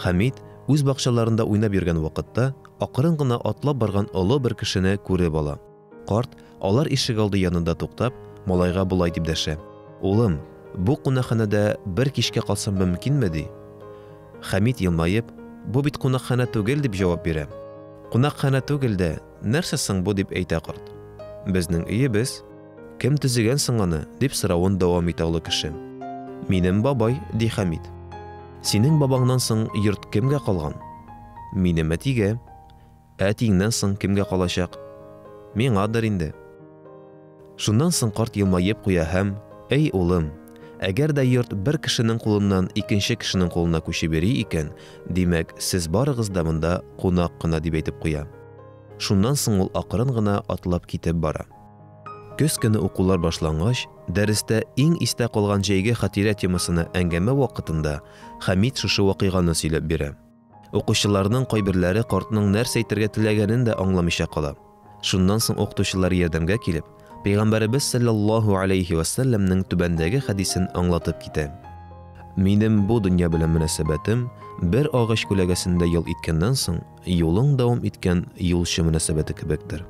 Хәмит үз бакчаларында уйнап йөргән вакытта, акрын гына атлап барган олы бер кешене күреп ала. Карт, алар ишегалды янында туктап, малайга болай дип дәшә. Улым, бу кунакханәдә бер кичкә калсам мөмкинме, ди. Хәмит елмаеп, бу бит кунакханә түгел, дип җавап бирә. Кунакханә түгел дә, нәрсә соң бу, дип әйтә карт. Безнең өебез. Кем төзегән соң аны? дип соравын дәвам итә олы кеше. Минем бабай, ди Хәмит. Синең бабаңнан соң йорт кемгә калган? Минем әтигә. Ә әтиеңнән соң кемгә калачак? Миңадыр инде. Шуннан соң карт елмаеп куя һәм, Әй, улым, әгәр дә йорт бер кешенең кулыннан икенче кешенең кулына күчеп йөри икән, димәк, сез барыгыз да монда кунак кына, дип әйтеп куя. Шуннан соң ул акрын гына атлап китеп бара. Көз көне укулар башлангач, дәрестә иң истә калган җәйге хатирә темасына әңгәмә вакытында Хәмит шушы вакыйганы сөйләп бирә. Укучыларның кайберләре картның нәрсә әйтергә теләгәнен дә аңламыйча кала. Шуннан соң укытучылар ярдәмгә килеп, Пәйгамбәребез салләллаһу аләйһи вә сәлләмнең түбәндәге хәдисен аңлатып китә. Минем бу дөнья белән мөнәсәбәтем бер агач күләгәсендә ял иткәннән соң юлың дәвам иткән юлчы мөнәсәбәте кебектер.